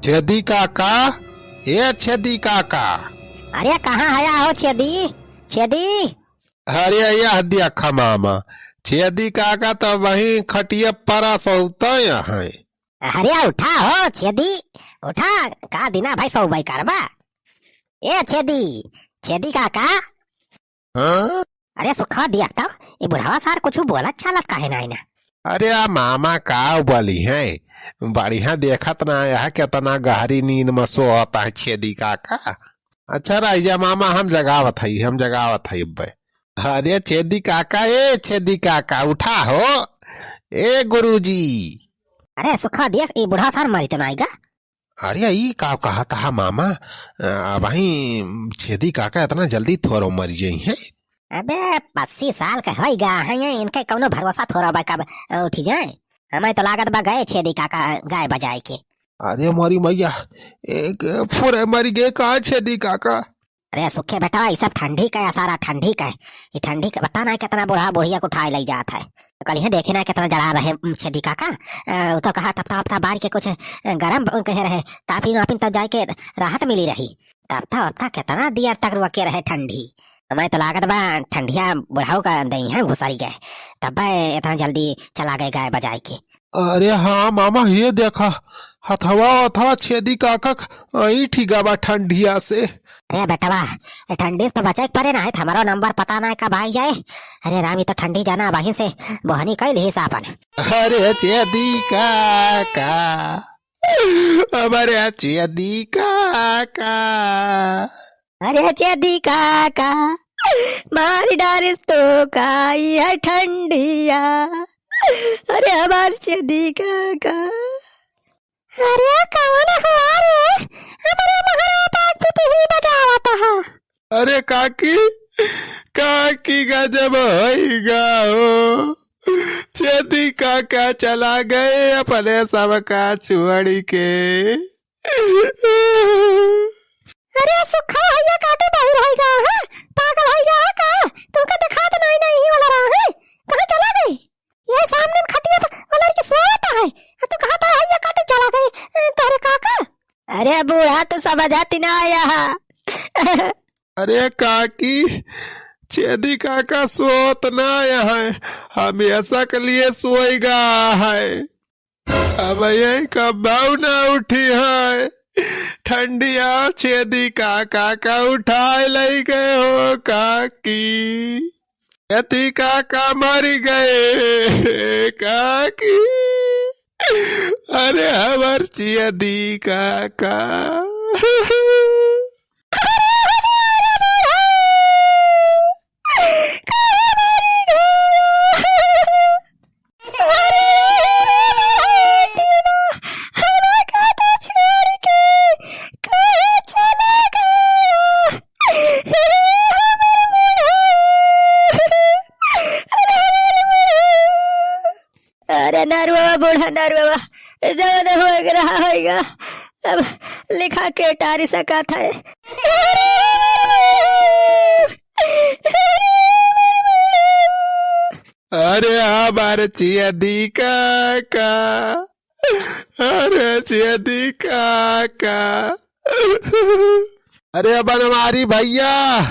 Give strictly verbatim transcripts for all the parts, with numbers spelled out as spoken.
छेदी काका, ए छेदी काका। अरे कहाँ हया हो छेदी? छेदी? अरे यह देखा मामा, छेदी काका तो वहीं खटिया पर सोता है। अरे उठा हो छेदी, उठा, का दिना भाई सो भाई करबा। ए छेदी, छेदी काका। हाँ? अरे सुखा दिया तो, ये बुढ़ावा सार कुछ बोलत चालत काहे ना आईना? अरे आ मामा का बोली है, बढ़िया देखत ना यह कितना गहरी नींद में सोता है छेदी काका। अच्छा रह जा मामा, हम जगावत हई, हम जगावत हई अब्बे। अरे छेदी काका, ए छेदी काका, उठा हो, ए गुरुजी। अरे सुखा देख, ई बुढ़ा सार मरी तो नाई गा। अरे ई का कहत हा मामा, अ, अबहीं छेदी काका इतना जल्दी थोरो मरी जइहैं? अबे पस्सी साल के होई गा हैं, इनके कौनो भरोसा थोरा बा कब, अ, उठी जाए। हमें तो लागत बा गए छेदी काका गाय बजाए के। अरे मोरी मैया, एक फुरे मरी गए का छेदी काका? अरे सुखे बेटा, ई सब ठंडी का है, सारा ठंडी का है। ई ठंडी का पता नहीं कितना बूढ़ा बुढ़िया को उठाए लई जात है। कल ही देखी ना कितना जड़ा रहे, उम, छेदी काका। अ, उ तो कहा तपता वपता बार के कुछ, अ, गरम ब-, कहे रहे, तापिन वापिन तब जाए के राहत मिली रही। तपता वपता कितना देर तक रुके रहे ठंडी। हमें तो लागत बा ठंडिया बुढ़ाऊ का दई है घुसरी गए, तब इतना जल्दी चला गए गाय बजाए के। अरे हाँ मामा, ये देखा, हथवा हथवा छेदी काका क-, ऐंठी गा बा ठंडिया से। अरे बेटवा, ए ठंडी से तो बचे के परे ना है, हमारो नंबर पता ना है कब आई जाए। अरे राम, ई तो ठंडी जाना अबहीं से बोहनी कइल ही सापन। अरे छेदी काका, हमारे छेदी काका। अरे छेदी काका, मारी डारिस तो काई है ठंडिया। अरे हमार छेदी काका। अरे कौन हुआ रे? हमारे मोहरा पे पिपही बजावत है। अरे काकी, काकी गजब होई गा हो। छेदी काका चला गए अपने सबका छोड़ी के। अरे सुखा भैया काटू बाहिर होई गा, हाँ? पागल होई गा का? तुमका दिखात नहीं, नहीं ही वाला रहा है। कहाँ चला गई? ये सामने में खटिया पर वो लड़की सोवत है। आ तू कहत है, "भैया काटू चला गए, ए, तोहरे काका?" अरे बूढ़ा तो समझाती ना आया है। अरे काकी, छेदी काका सोत ना आया है, हमेशा के लिए सोई गा है। अब यही कब्बाऊ ना उठी है। ठंडिया छेदी काका का उठाए लई गए हो काकी। छेदी काका मरी गए काकी। अरे हमार छेदी काका। अरे नरुआ बूढ़ा नरुआ, जवन होए के रहा होइगा, अब लिखा के टारी सकत है। अरे हमार छेदी काका, अरे छेदी काका। अरे बनवारी भैया,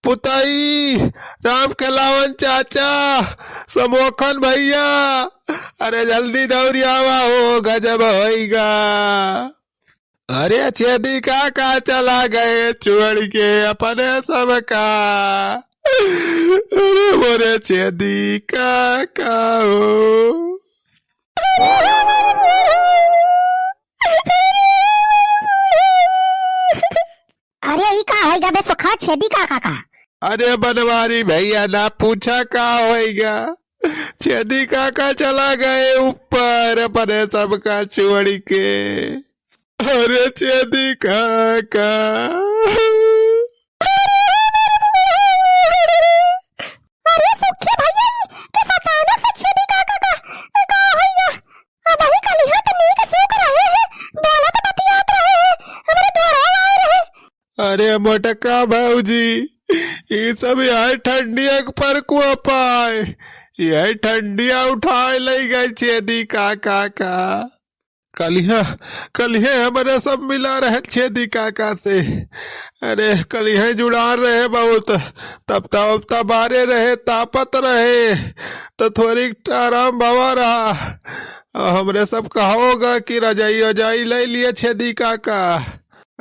पुतई, राम खेलावन चाचा, समोखन भैया, अरे जल्दी दौड़ी आवा हो, गजब होइगा। अरे छेदी काका चला गए छोड़ के अपने सबका। अरे मोरे छेदी काका हो। अरे ई का होइगा बे सुखा, छेदी काका का? अरे बनवारी भैया ना पूछा का होइगा, छेदी काका चला गए ऊपर अपने सबका छोड़ के। अरे छेदी काका। अरे सुखी भैया, ई के अचानक से छेदी काका का, का होइगा? अबही कलिहा त नीक सुख रहे हैं, बोलत बतियात रहे हैं, हमरे द्वारा आए रहे। अरे मोटका भौजी, ई सब यही ठंडिया के प्रकोप आए, यही ठंडिया उठाए लई गई छेदी काका का। कलिहा, कलिहे हमरे सब मिला रहे छेदी काका से। अरे, कलिहे जुड़ान रहे बहुत, तपता उपता बारे रहे, तापत रहे, त थोड़ी आराम भवा रहा। अउ हमरे सब कहोगा कि रजाई वजाई लइ लिए छेदी काका,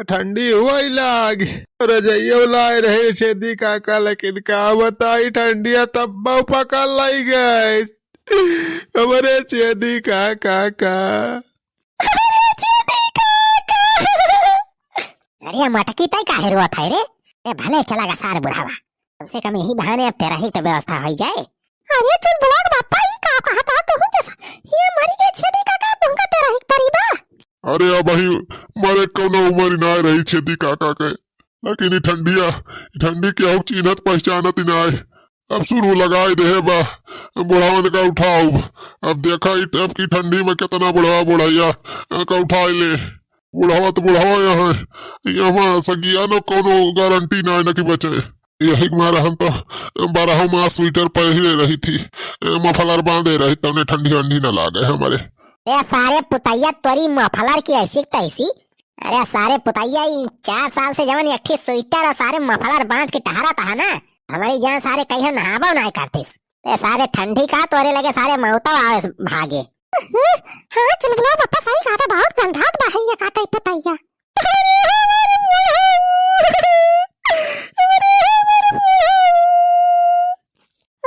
ठंडी हुवइ लाग। रजाइयो लाए रहे छेदी काका, लेकिन का बताई, ठंडिया तब्बउ पकड़ लइ गए। हमरे छेदी काका का। अरे छेदी काका। अरे मटकी तइ काहे रोत है रे? ए भले चला गा सार बुढ़ावा, कम से कम यही बहाने अब तेरा ही तो व्यवस्था होइ जाए। अरे चुलबुला के बापा, ई का कहत हा तू जैसा? ये मरी गए छेदी काका, तुमका तेरा ही परी बा। अरे अबही मरे कउनो उमर नाहीं रही छेदी काका के, लेकिन ई ठंडिया, ई ठंडी केहू चिन्हत पहचानत ही नाहीं। अब सुरू लगाइ देहे बा, बुढ़ावन का उठाउब। अब देखा ई, अब की ठंडी में केतना बुढ़वा बुढ़इया, अ, का उठाइ ले। बुढ़वा त बुढ़वा यहाँ है, यहाँ सगिया न कउनो गारंटी नाहीं न कि बचे। यही मारा हम तो बारह मास स्वेटर पहिरे रही थी, अ, मफलर बांधे रही, तउने ठंडी वंडी न लागे हमरे। ए सारे पुतैया तोरी मफलर की ऐसी क तैसी। अरे सारे पुतैया, ई चार साल से जवन एक ठी स्वेटर अउ सारे मफलर बांध के टहरत हा ना, हमरी जान सारे कहियो नहाबो नाहीं करतिस। ए सारे ठंडी का तोरे लगे सारे मौतव आवे भागे। हाँ, चुलबुला बापा सही कहत हा, बहुत गंधात बा है ये काटई पुतैया। अरे हमर बुढ़ऊ, अरे हमर बुढ़ऊ,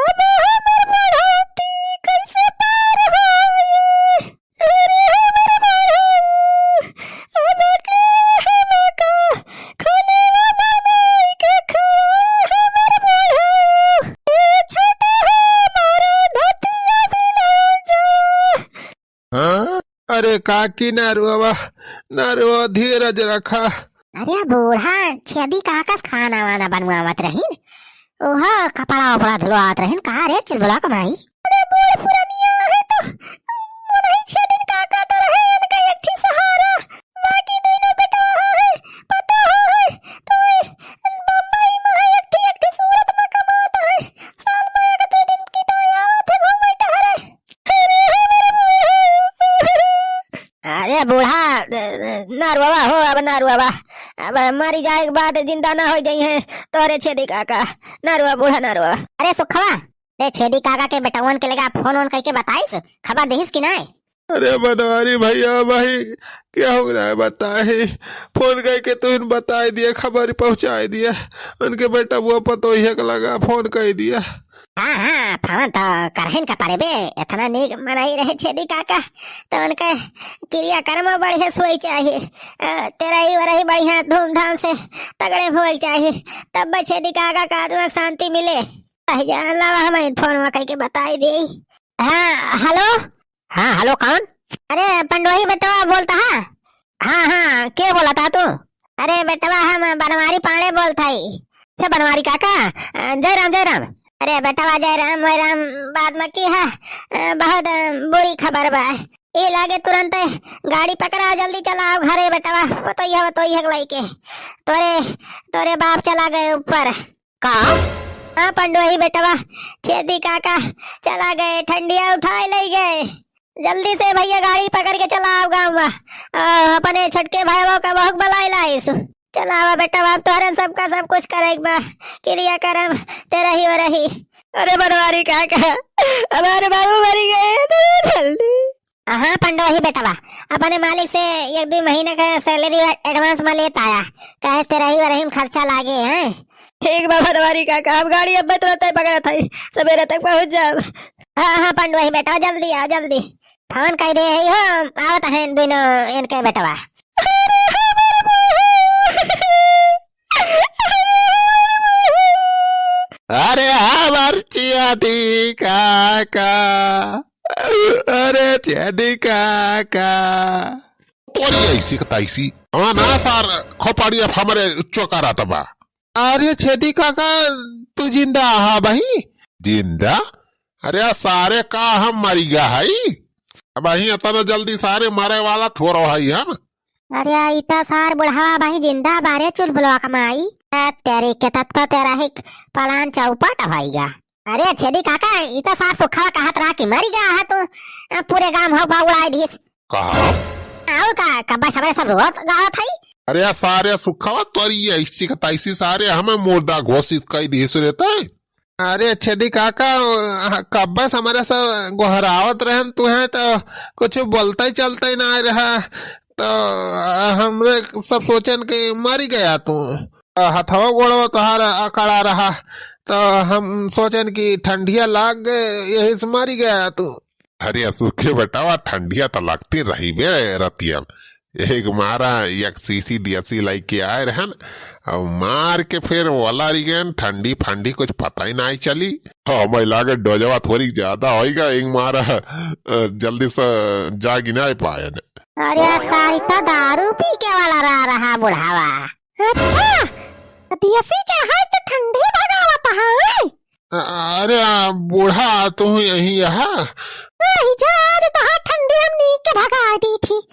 अब हमर बुढ़ौती कैसे पार होई? अरे हमर बुढ़ऊ, अब के हमका खोलवा बनाई के खवा हमर बुढ़ऊ। ए छोटा हमर धोतिया बिलाउज। हाँ? अरे काकी नरुआ, नरुआ धीरज रखा। अरे बूढ़ा छेदी काका से खाना वाना बनवावत रहिन, ओह कपड़ा उपड़ा धुलवावत रहिन। कहा रे चुलबुला कमाई? अरे बूढ़ पुरनिया है तो उन्हीं छेदी काका तो रहे इनका एक ठी सहारा, बाकी दोनों बेटा है, पता है, तो वही बम्बई में है, एक ठी, एक ठी सूरत में कमात है, साल में एक दो दिन की तो आवत है घूमे टहरे। अरे बूढ़ा, ना रोवा हो, अब ना रोवा। अब मरी जाए के बाद जिंदा ना होइ जइहैं तोहरे छेदी काका। ना रोवा बूढ़ा, ना रोवा। अरे सुखवा, रे छेदी काका के बेटवन के लगे फोन वोन कइके बताइस, खबर दिहिस कि नाहीं? अरे बनवारी भइया भाई, केहू नाहीं बताए, फोन कइके तुहिन बताइ दिया, खबर पहुँचाइ दिया। उनके बेटवा पतोहिया के लगे फोन कइ दिया। हाँ, हाँ, फोन तो करहिन का परे बे, एतना नीक मनई रहे छेदी काका, तो उनके क्रियाकर्म बढ़िया से होई चाही, अ, तेरही वरही बढ़िया धूमधाम से तगड़े होई चाही, तब बे छेदी काका का आत्मा के शांति मिले। अहि जा, लावा हम फोन में कइके बताई दी। हाँ, हेलो? हाँ, हेलो, कौन? अरे, पंडोही बेटवा बोलता है? हाँ, हाँ, के बोलत हा तू? अरे बेटवा, हम बनवारी पांड़े बोलत हई। अच्छा, बनवारी काका, अ, जय राम, जय राम। अरे बेटवा, जय राम, जय राम, बाद में की है, अ, बहुत, अ, बुरी खबर बा। ई लागे तुरंत गाड़ी पकड़ा, जल्दी चला आओ घरे बेटवा, पतोहिया, पतोहिया के लइके। तोरे, तोरे बाप चला गए ऊपर। का? हाँ पंडोही बेटवा, छेदी काका चला गए, ठंडिया उठाए लइ गए। जल्दी से भइया गाड़ी पकड़ के चला आओ गाँव में। आ, अपने छोटके भाईवा का बहुत बलाई लाइस। चला आवा बेटवा, अब तोहरे सबका सब कुछ करे के बा। क्रियाकर्म तेरही वरही। अरे बनवारी काका, हमारे बाबू मरी गए, तो जल्दी। हाँ पंडोही बेटवा, अपने मालिक से एक दुइ महीना का salary advance में लेत आया, काहे तेरही वरही में खर्चा लागे हैं। ठीक बा बनवारी काका, हम गाड़ी अब्बे तुरंत पकड़त हई, सबेरे तक पहुँच जाब। हाँ, हाँ, पंडोही बेटवा, जल्दी आओ, जल्दी। फोन कइ दे ही हो, आवत हैं दुनो इनके बेटवा। अरे हमार छेदी काका, अरे छेदी काका। तोरी ऐसी क तैसी। हाँ ना सार, खोपड़ी अब हमरे चोका रहत बा। अरे छेदी काका, तू जिंदा हा भाई? जिंदा? अरे सारे का हम मरी गा हई? अबहीं अतना जल्दी सारे मरे वाला थोड़ो हई हम। अरे इता सार बुढ़ावा भाई जिंदा बारे चुलबुलवा कमाई। ए, तेरी के तब तो तेरा ही पलान चौपट होइगा। अरे छेदी काका, इता सार सुखवा कहत रहा कि मरी गा हा तू। ए, पूरे गांव हो बा उड़ाई दिस। कहा? और का, कब्बे सबेरे सब रोत गावत हई? अरे सारे सुखवा तोरी ऐसी का तैसी सारे हमें मुर्दा घोषित कई दिहिस रे तैं। अरे छेदी काका, कब्बे से हमरे सब गोहरावत रहन तुहें तो कुछ बोलते चलते ना रहा, तो हमरे सब सोचन कि मरी गया तू। हथवा गोड़वा तोहार अकड़ा रहा, तो हम सोचन कि ठंडिया लाग गए, यही से मरी गया तू। अरे सुखे बेटावा, ठंडिया तो लगती रही बे रतिया में। एक मारा एक शीशी देसी लइके आए रहन, अब मार के फिर वलारी गएन, ठंडी फंडी कुछ पता ही नाहीं चली। हमें लागे डोजवा थोड़ी ज्यादा होइगा, एक मारा, अ, जल्दी से जागी नाहीं पाएन। अरे सारी तो दारू पी के वाला रहा, रहा बुढ़ावा। अच्छा, देसी चढ़ाई तो ठंडी भगावत है। अ-, अरे, आ, बूढ़ा, तू यहीं यहाँ? वही जा, आज तोहार ठंडी हम नीक के भगा दी थी।